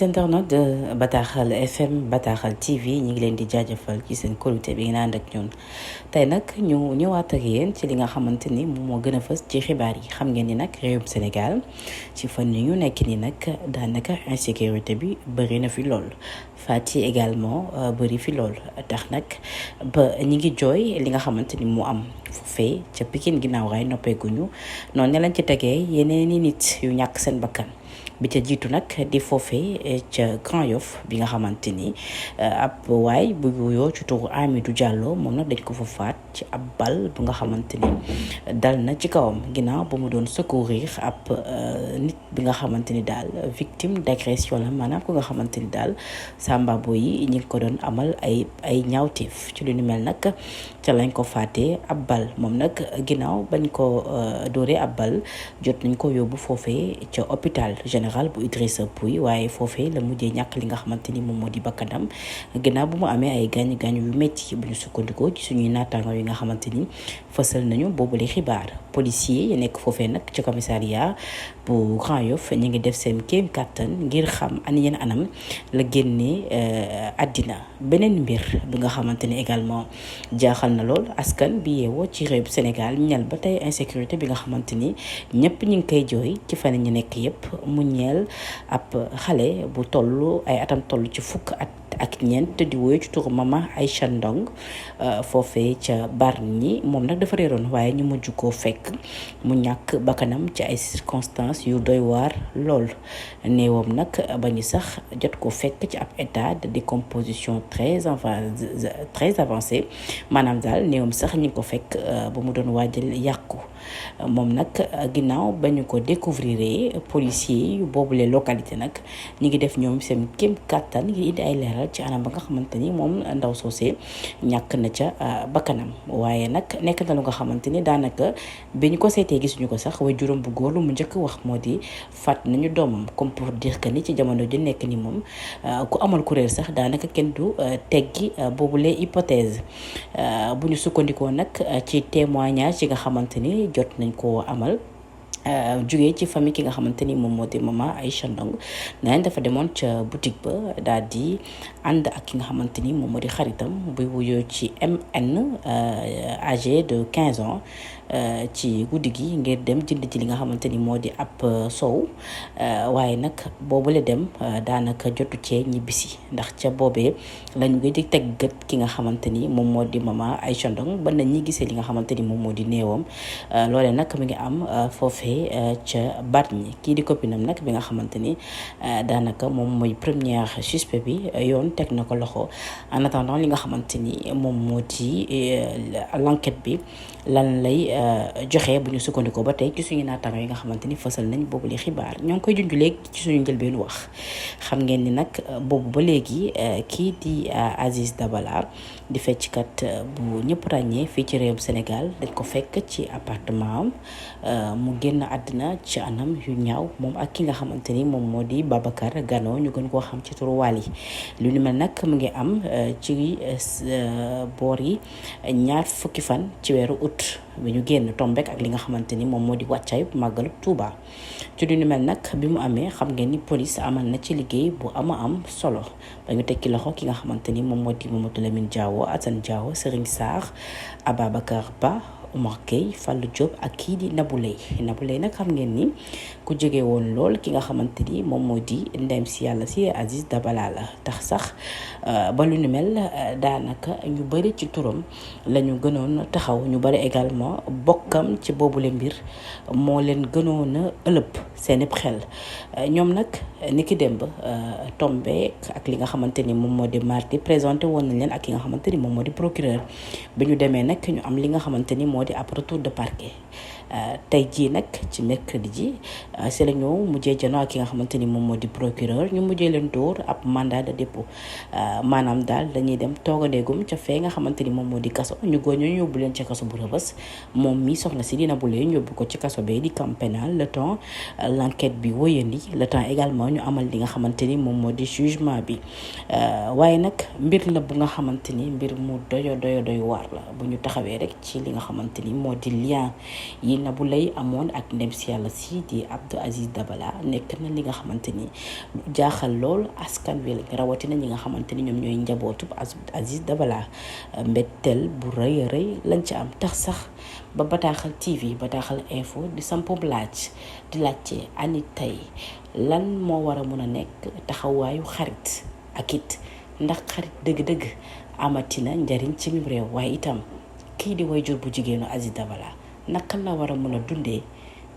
les internautes de Bataaxal FM Bataaxal TV ñi ngi leen di jaajëfal ci seen kóolute bi ngeen ànd ak ñun tey nag ñu ñëwaat ak yéen ci li nga xamante ni moom moo gën a fës ci xibaar yi. xam ngeen ni nag réewum Sénégal ci fan yi ñu nekk ni nag daanaka insécurité bi bëri na fi lool faat yi également bëri fi lool tax nag ba ñi ngi jooy li nga xamante ni mu am foofee ca Pikine ginnaaw raay noppeeguñu noonu ne lañ ci tegee yeneen i nit yu ñàkk seen bakkan. bi ca jiitu nag di foofee ca Grand Yoff bi nga xamante ni ab waay bu wuyoo ci turu Amidou Diallo moom nag dañ ko fa faat ci ab bal bu nga xamante ni dal na ci kawam ginnaaw ba mu doon secourir ab nit bi nga xamante ni daal victime d'agression la maanaam ko nga xamante ni daal sambabo yi ñi ngi ko doon amal ay ñaawteef ci lu ni mel nag ca lañ ko faatee ab bal moom nag ginnaaw bañ ko dóoree ab bal jot nañ ko yóbbu foofee ca hôpital général bu Idrissa Pouye waaye foofee la mujjee ñàkk li nga xamante ni moom moo di bakkanam ginnaaw bu mu amee ay gaañu-gaañu yu métti bu ñu sukkandikoo ci suñuy naataango yi nga xamante ni fësal nañu boobule xibaar. policier yi nekk foofee nag ci commissariat bu Grand Yoff ñu ngi def seen kéem kàttan ngir xam ani yenn anam la génnee àddina. beneen mbir bi nga xamante ni également jaaxal na lool askan bi yeewoo ci réew Sénégal ñel ba tey insécurité bi nga xamante ni ñëpp ñu ngi koy jooy ci fan ñu nekk yëpp mu ñeel ab xale bu toll ay atam toll ci fukk at ak ñeent di woy ci turu Mama Aïcha Ndong foofee ca Bargny moom nag dafa réeroon waaye ñu mujj koo fekk mu ñàkk bakkanam ci ay circonstances yu doy waar lool néewam nag ba ñu sax jot ko fekk ci ab état de décomposition très avancé maanaam daal néewam sax ñu ngi ko fekk ba mu doon waajal yàqu moom nag ginnaaw ba ñu ko découvrir policiers yu boobule localité nag ñi ngi def ñoom seen kéem kàttan ngir indi ay leeral ci anam ba nga xamante ni moom ndaw soosee ñàkk na ca bakkanam waaye nag nekk na lu nga xamante ni daanaka bi ñu ko seetee gisuñu ko sax way juróom bu góor lu mu njëkk wax moo di faat nañu doomam comme pour dire que ni ci jamono ji nekk ni moom ku amal kuréel sax daanaka kenn du teggi boobule hypothèse bu ñu sukkandikoo nag ci témoignage yi nga xamante ni jot nañ koo amal jugee ci famille ki nga xamante ni moom moo di Mama Aïcha Ndong nañ dafa demoon ca boutique ba daal di ànd ak ki nga xamante ni moom moo di xaritam buy wuyoo ci MN âgé de 15 ans ci guddi gi ngir dem jënd ci li nga xamante ni moo di ab soow waaye nag boobu la dem daanaka jotu cee ñibbisi ndax ca boobee lañu ngi di teg gët ki nga xamante ni moom moo di Mama Aïcha Ndong ba nañ ñi gisee li nga xamante ni moom moo di néewam loolee nag mi ngi am foofee ca Bargny kii di copinam nag bi nga xamante ni daanaka moom mooy première suspect bi yoon teg na ko loxo en attendant li nga xamante ni moom moo di l'enquête bi lan lay joxe bu ñu sukkandikoo ba tey ci suñu naataango yi nga xamante ni fësal nañ boobu li xibaar ñoo ngi koy junj léegi ci suñu njëlbeenu wax xam ngeen ni nag boobu ba léegi kii di Aziz Dabala di fecckat bu ñëpp ràññee fii ci réewum Sénégal dañ ko fekk ci appartement am mu génn àddina ci anam yu ñaaw moom ak ki nga xamante ni moom moo di Babacar Gano ñu gën koo xam ci turu Wally lu ni mel nag mu ngi am ci boor yi ñaar fukki fan ci weeru août bi ñu génn tombek ak li nga xamante ni moom moo di wàccaay màggalu Touba ci lu ni mel nag bi mu amee xam ngeen ni police amal na ci liggéey bu am solo ba ñu tekki loxo ki nga xamante ni moom moo di Mamadou Lamine Diawo Assane Diawo Serigne Sarr Ababacar Ba Omar Gueye Fallou Diop ak kii di Nabou Leye nag xam ngeen ni ku jege woon lool ki nga xamante ni moom moo di ndem si yàlla si Aziz Dabala la tax sax ba lu ni mel daanaka ñu bëri ci turam la ñu gënoon taxaw ñu bëri également bokkam ci boobule mbir moo leen gënoon a ëlëb seen xel ñoom nag ni ki démb tombé ak li nga xamante ni moom moo di mardi présenté woon nañ leen ak ki nga xamante ni moom moo di procureur bi ñu demee nag ñu am li nga xamante ni moo di ab retour de parquet tey jii nag ci mercredi ji si la ñu mujjee janoo ak ki nga xamante ni moom moo di procureur ñu mujjee leen dóor ab mandat de dépôt maanaam daal dañuy dem toogandeegum ca fee nga xamante ni moom moo di kaso ñu góoñoo ñu yóbbu leen ca kaso bu Rebeuss moom mi soxna si dina bu leen yóbbu ko ci kaso bee di camp pénal le temps l'enquête bi wóyandi le temps également ñu amal li nga xamante ni moom moo di jugement bi waaye nag mbir la bu nga xamante ni mbir mu doy waar la bu ñu taxawee rek ci li nga xamante ni moo di lien yi Nabou Leye amoon ak ndem si yàlla si di Abdou Aziz Dabala nekk na li nga xamante ni jaaxal lool askan wi rawatina ñi nga xamante ni ñoom ñooy njabootu Aziz Dabala mbetteel bu rëy a rëy lañ ci am tax sax ba Bataaxal TV Bataaxal info di sampoob laaj di laajte ani tey lan moo war a mun a nekk taxawaayu xarit ak it ndax xarit dëgg-dëgg amatina njariñ ci mim réew waaye itam kii di wayjur bu jigéenu Aziz Dabala naka la war a mën a dundee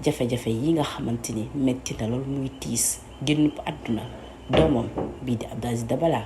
jafe-jafe yi nga xamante ni metti na lool muy tiis génn àdduna doomam bii di Abdou Aziz Dabala